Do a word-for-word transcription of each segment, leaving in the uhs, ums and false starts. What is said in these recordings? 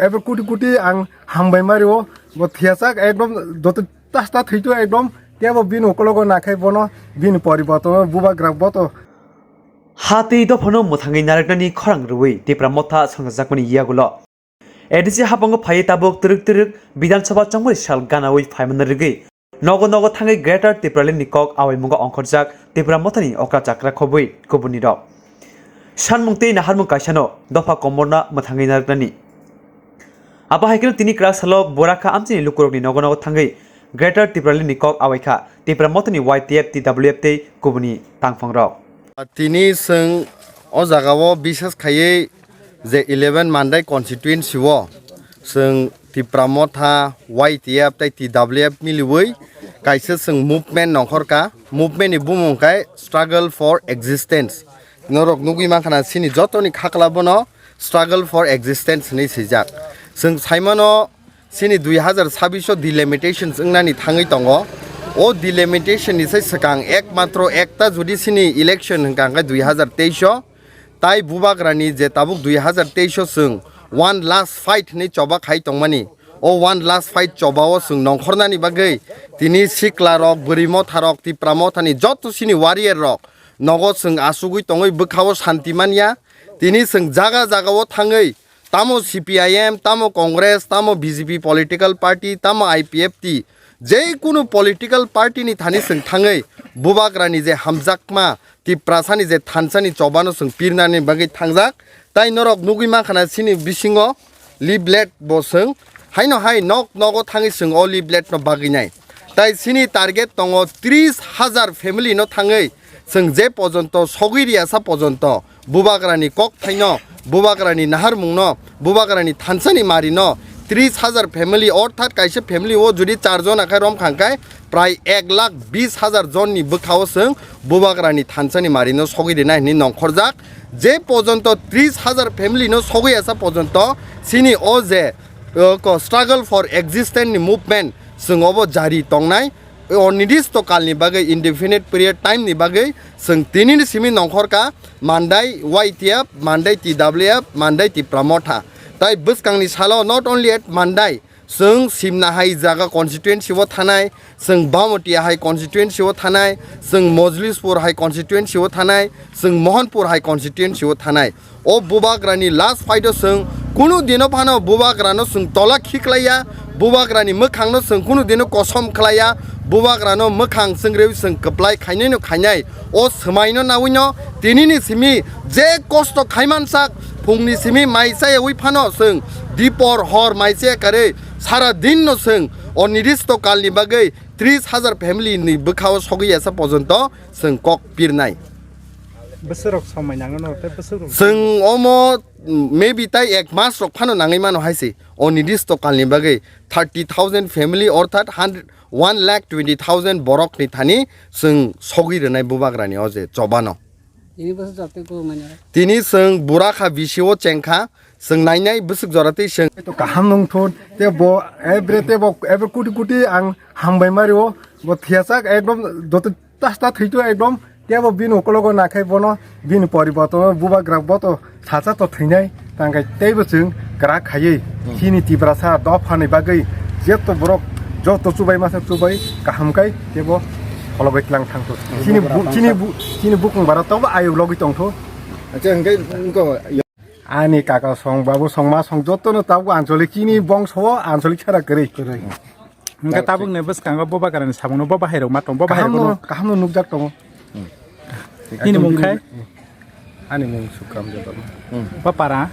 Ebo kuti kuti ang hambai mario, bo thiyachak ekdom joto tasta thwitu ekdom, tebo bini ukologo nakhai bono bini poribortono bubagra boto. Ha tei dophano mwthangwi narwknani khorang rwui Tipra Motha songchajakmani yagulo A D C habango phaiwi tabuk twrwk twrwk Bidhan Sabha chongmani sal ganaui phaimani rwgwi nogo nogo thangwi Greater Tipraland ni kok awaimungo ongkhorjak Tipra Mothani okra chakra khobwi kubuni rok. Sanmung tei naharmung kaisano dopha komorna mwthangwi narwknani. Abo hai kheno tini kwrak salo Burakha amchaini lukurokni nogo nogo thangwi Greater Tipraland ni kok awaikha Tipra Mothani Y T F, T W F tei kubuni tangphang rok. Tini chwng o jagao bises khaiwi je eleven Mandai constituency o chwng Tipra Motha, Y T F tei T W F miliwi kaisa chwng movement nongkhorka. Movement ni bumung khe Struggle for Existence. Norok nugwi mankha na, chini jotoni khakla bono Struggle for Existence hinwi swijak. Chwng saimano, chini dui hazar sabbish o delimitations wngnani thangwi tongo. O delimitation ni sai swkang ekmatro ekta jodi chini election hwnkha hwnkhe dui hazar teis o, tai bubagrani je tabuk dui hazar teis o chwng one last fight hinwi choba khai tongmani, o one last fight choba o chwng nongkhornani bagwi tini sikla rok, bwrwi motha rok, Tipra Mothani joto chini warrior rok nogo chwng achugwi tongwi bwkha o shanti manya. Tini chwng jaga jaga o thangwi tamo C P I M, tamo Congress, tamo B J P political party, tamo I P F T, je kunu political party ni thani chwng thangwi bubagrani je hamjakma Tiprasani je thansani chobano chwng pirnani bagwi thangjak. Tai norok nugwi mankha na chini bisingo leaflet bo chwng haino hai nok nogo thangwi chwng o leaflet no bagwi nai. Tai chini target tongo tris hajar family no thangwi chwng je pojonto sogwi riyasa pojonto bubagrani kokthaino, bubagrani naharmungno, bubagrani thansani marino tris hajar family, orthat kaisa family o jodi char jona khai romkhang khai prai ek lakh bis hajar jonni bwkhao chwng bubagrani thansani marino sogwi rina hinwi nongkhorjak. Je pojonto tris hajar family no sogwi asa pojonto chini o je, o, ko struggle for existence ni movement chwng obo jari tongnai. O nirdisto kalni bagwi, indefinite period time ni bagwi chwng tinini simi nongkhorka Mandai Y T F, Mandai T W F, Mandai Tipra Motha. Tai bwskangni salo not only at Mandai, chwng Simna hai jaga constituency o thanai, chwng Bamoti hai constituency o thanai, chwng Mojlispur hai constituency o thanai, chwng Mohanpur hai constituency o thanai. O bubagrani last fight o chwng kunu dino phano bubagrano chwng tola khiklaiya, bubagrani mwkhangno chwng kunu dino kosom khlaiya, bubagrano mwkhang chwngrewi chwng kwplai khainaino khainai. O swmaino nawino tinini simi je kosto khaimansak phungni simi mai chayawi phano chwng dipor hor mai chaya karwi sara dinno chwng o nirdisto kalni bagwi tris hajar family ni bwkhao sogwi asa pojonto chwng kok pirnai. Bwswkrok somai nango no, tei bwswkrok. Chwng omo, mm, maybe tai ek mas rok phano nangwi mano hai se. O nirdisto kalni bagwi thirty thousand family orthat hundred, one lakh twenty thousand borok ni thani chwng sogwi rwnai bubagrani o je chobano. Ini bwswk jotoi kok manya. Tini chwng Burakha bisio chengkha, chwng nainai bwswk jora tei chwng. To kaham nung thun, te bo, ebre te bo, ebre kuti kuti ang hambai mario, bo thiyachak ekdom joto tasta thwitu ekdom, tebo bini ukologo nakhai bono, bini poribortono bubagra boto sacha to thwinai, tangkai teibo chwng kwrak khaiwi, hmm, chini Tiprasa dophani bagwi, jeto borok joto chubai masa chubai, kaham kai tebo kholobwi tlang thangthu. Hmm. Chini bu-, chini bu-, chini bukung bara tobo ayuk logwi tongthu. Acha, hwnkhe wngkha. Ani kaka song, babu song, ma song, jotono tabuk anchalik, chini bongso o anchalik sara kwrwi. Kwrwi. Hwnkhe tabukni bwskango bubagrani samungno bo bahairok ma tong, bo bahairokno kahamno, kahamno nukjak tongo. Hmm. Nini mung khai? Ani mung Sukram Debbarma. Hmm. Bo para?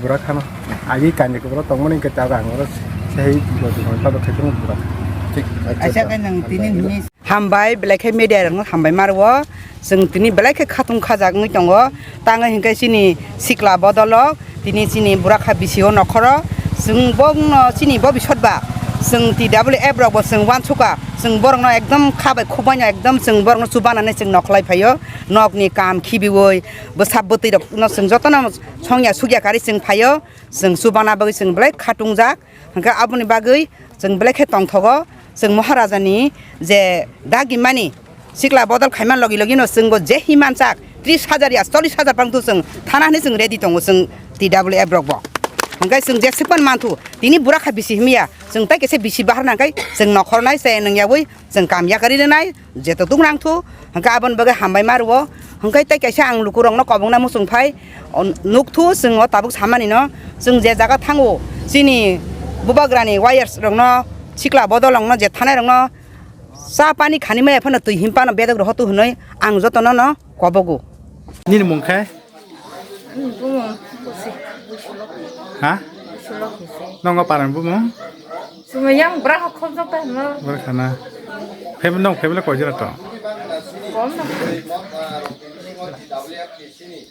Burakhano. Agi kani kubura tongmani hwnkhe tabuk ang oro sei bo dukhan tabuk khai tongo Burakha. Thik. Acha khe nwng tini hwnwi. Hambai, belai khe media rokno hambai ma rwo. Chwng tini belai khe khatung khajak wngwi tongo. Tangwi hwnkhe chini sikla bodolo, tini chini Burakha bisio nokhoro. Chwng bongno chini bobisot ba, chwng T W F rok bo chwng uansukha. Chwng borokno ekdom kha bai khuk baino ekdom chwng borokno chubanani chwng nokhlai phaio. Nokni kam khibiui, bwsa bwtwi rokno chwng jotono songya sukya karwi chwng phaio. Chwng chubana bagwi chwng belai khatungjak. Hwnkhe aboni bagwi chwng belai khe tongthogo, chwng Maharajani je dagimani sikla bodol khaima logi logino chwngbo je himanchak tris hajar ya chollish hajar pangthu chwng thana hwnwi chwng ready tongo chwng T W F rokbo. Hwnkhe chwng jeswk phano manthu, tini burakha bisi himya, chwng tai kaisa bisi bahar nangkhai chwng nokhornai se nwngyawi chwng kam yakarwi rwnai, jeto tuk nangthu, hwnkhe aboni bagwi hambai ma rwo. Hwnkhe tai kaisa ang lukurokno kobongna muchung phai, o, nukthu chwng o tabuk samanino, chwng je jaga thango chini bubagrani wires rokno, sikla bodol rokno, je thanai rokno cha pani khani maya phano twi himpano bedok rohotu hwnwi ang jotono no kobogo. Nini mung khe? Bumung. Ha? Nongo parang bumung? Suma yang bra khom jok ta no. Bra khana. Family nong family koi jora to? Kom na.